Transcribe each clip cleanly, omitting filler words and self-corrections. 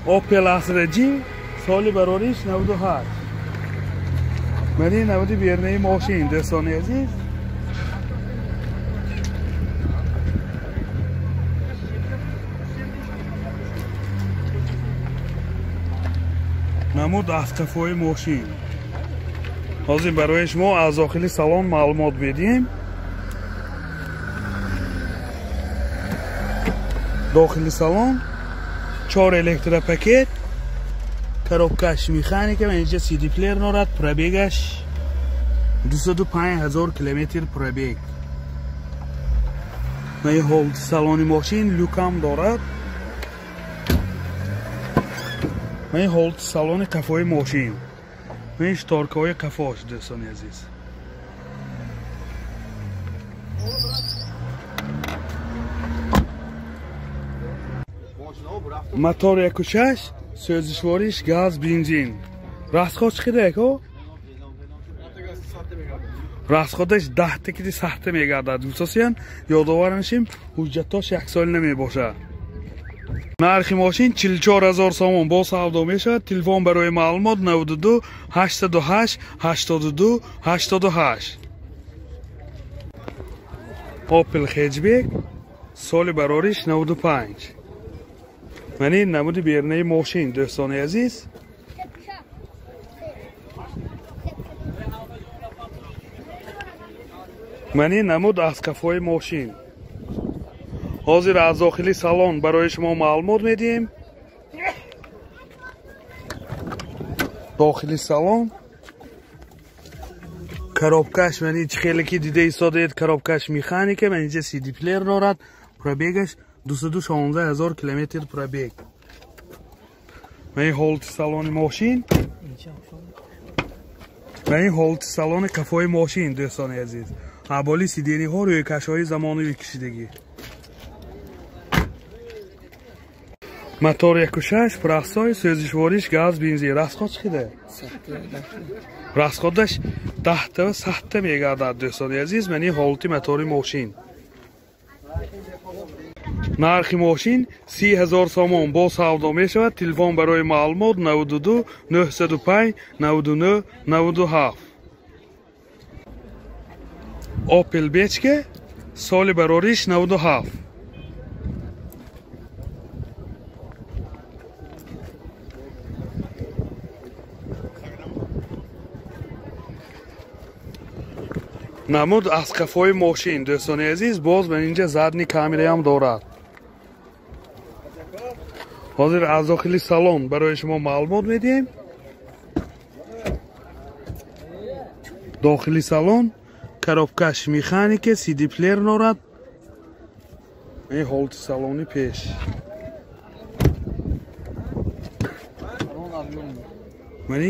Opel Astra G соли барориш 98. Мани наводи бернаи мошин, дӯстони азиз. Намуд аз қафои мошин. Ҳозир барои шумо аз дохили салон маълумот медиҳем. Дохили салон 4 электропакет, коробкаш механика, инҷа CD плеер дорад, пробегаш 205,000 километр пробег. Ман ҳол салони мошин люкам дорад. Ман ҳол салони қафои мошин. Ман шторкаҳои қафош, дӯстони азиз. Мотор 1.6, сӯзишвориш газ, бензин. Расход чӣ қадар ко? Расходаш 10 киди сахта мегардад. Гуфтосиян ёдовар мешим, ҳуҷҷатош як сол намебошад. Нархи мошин 44,000 сомон бо савдо мешавад. Телефон барои маълумот 92 808 82 88. Opel Hatchback соли барориш 95. Мани намуди бернаи мошин, дӯстони азиз. Мани намуд аз қафои мошин. Ҳозир аз дохили салон барои шумо маълумот медиҳем. Дохили салон коробкаш мани чӣ хеле ки дида истодаед, коробкаш механика, ман инҷа CD плеер дорад, пробегаш 216,000 километр пробег. Ман ҳолати салони мошин. Ман ҳолати салони қафои мошин, дӯстони азиз. Аболи сидениҳо рӯйкашҳои замонавӣ кашидагӣ. Мотор 1.6, простой, сӯзишвориш газ, бензин. Расход чӣ қадар? Расходаш 10 та 7 мегардад, дӯстони азиз. Ман ҳолати мотори мошин. Нархи мошин 30,000 сомон бо савдо мешавад. Телефон барои маълумот 92 905 99 97. Opel Bechke соли барориш 97. Намуд аз қафои мошин, дӯстони азиз. Боз ба инҷа задни камераам дорад. Ҳозир аз дохили салон барои шумо маълумот медиҳем. Дохили салон коробкаш механика, CD плеер дорад. Ин ҳолати салони пеш. Мани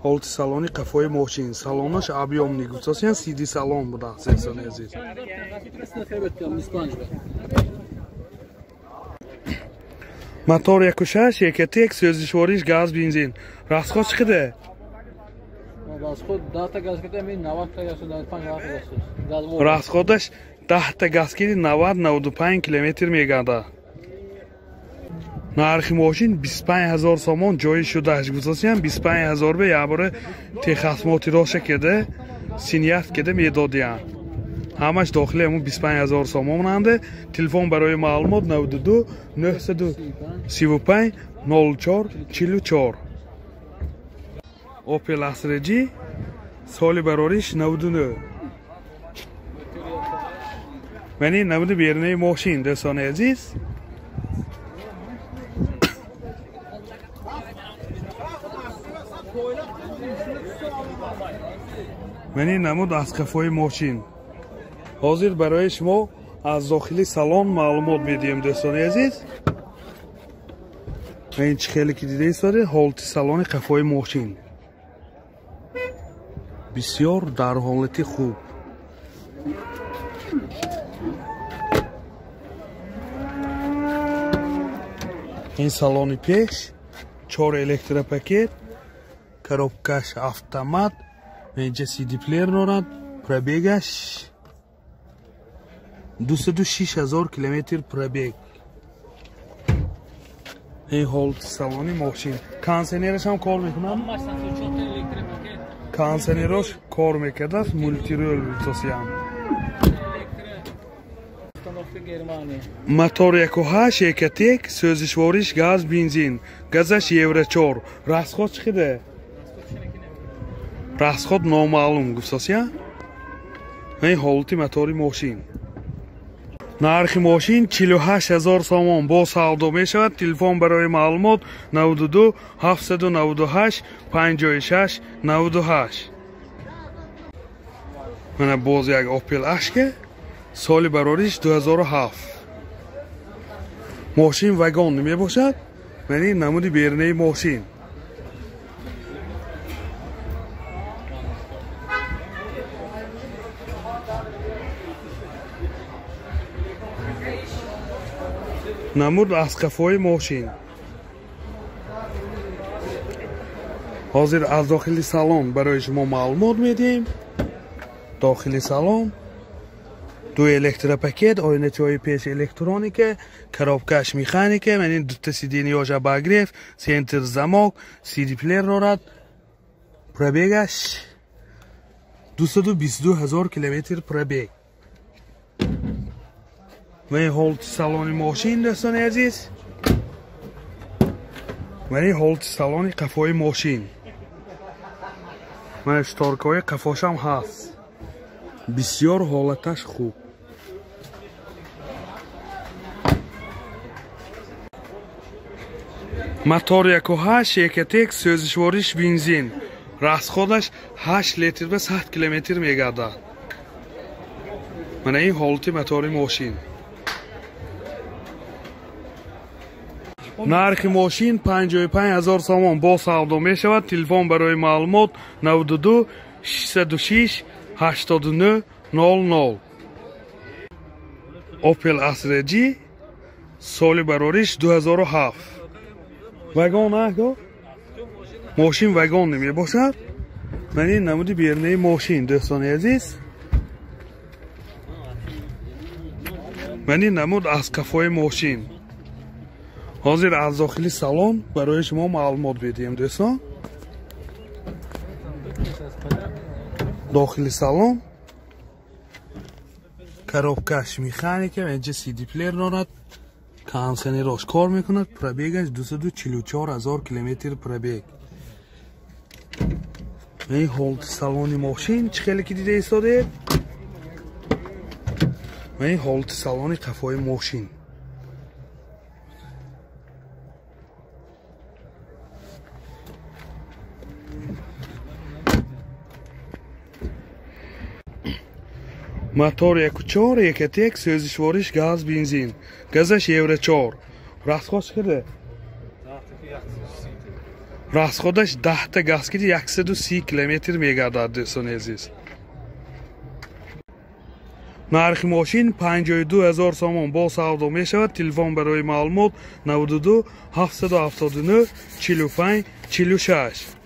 ҳолати салони қафои мошин. Салонаш объёмный, гуфтосиян CD салон буда, дӯстони азиз. Мотор 1.6, Ecotec, сӯзишвориш газ, бензин. Расход чӣ қадар? Расход 10 та газ кида, 90 та газ, 95 газ. Расходаш 10 та газ киди 90-95 километр мегардад. Нархи мошин 25,000 сомон ҷои шудааш. Гуфтосиям 25,000 бе ябора техосмоти роша кеда, синият кеда медодиян. Ҳамаш дохили ҳамун 25,000 сомонанд. Телефон барои маълумот 92 935 04 44. Opel Astra G соли барориш 99. Мани намуди бернаи мошин, дӯстони азиз. Мани намуд аз қафои мошин. Ҳозир барои шумо аз дохили салон маълумот медиҳем, дӯстони азиз. Ин чӣ хеле ки дида истодаед, ҳолати салони қафои мошин бисёр дар ҳолати хуб. Ин салони пеш 4 электропакет, Коробкаш автомат. Инҷа CD плеер дорад. Пробегаш 206 000 километр пробег. Ин ҳолати салони мошин. Кондиционераш ҳам кор мекунад? Кондиционерош кор мекардааст, мултирол тосиям. Мотор 1.8 Ecotec, сӯзишвориш газ, бензин. Газаш Евро 4. Расход чӣ қадар? Расход номаълум гуфтосия. Ин ҳолати мотори мошин. Нархи мошин 48 000 сомон бо савдо мешавад. Телефон барои маълумот 92 798 56 98. Мана боз як Opel Astra, соли барориш 2007. Мошин вагон мебошад. Мана ин намуди берунаи мошин. Намуд аз қафои мошин. Ҳозир аз дохили салон барои шумо маълумот медиҳем. Дохили салон ду электропакет, оиначаҳои пеш электроника, коробкаш механика, ман ин дута сиденьяш обогрев, центр замок, CD плеер дорад. Пробегаш 222 000 километр пробег. Ман ҳолати салони мошин, дӯстони азиз. Ман ҳолати салони қафои мошин. Ман шторкаҳои қафошам ҳаст. Бисёр ҳолаташ хуб. Мотор 1.8 Ecotec, сӯзишвориш бензин. Расходаш 8 литр ба 100 километр мегардад. Мана ин ҳолати мотори мошин. Нархи мошин 55 000 сомон бо савдо мешавад. Телефон барои маълумот 92 606 89 00. Opel Astra G, соли барориш 2007. Вагон аго? Мошин вагон мебошад. Ман ин намуди берунаи мошин, дӯстони азиз. Ман ин намуд аз қафои мошин. Ҳозир аз дохили салон барои шумо маълумот медиҳем, дӯстон. Дохили салон коробкаш механика, инҷа CD плеер дорад, кондиционерош кор мекунад. Пробегаш 244 000 километр пробег. Ин ҳолати салони мошин чӣ хеле ки дида истодед. Ин ҳолати салони қафои мошин. Мотор 1.4 Ecotec, сӯзишвориш газ, бензин. Газаш Евро 4. Расход чӣ қадар? Расходаш 10 та газ ки 130 километр мегардад, дӯстони азиз. Нархи мошин 52 000 сомон бо савдо мешавад. Телефон барои маълумот 92 779 45 46.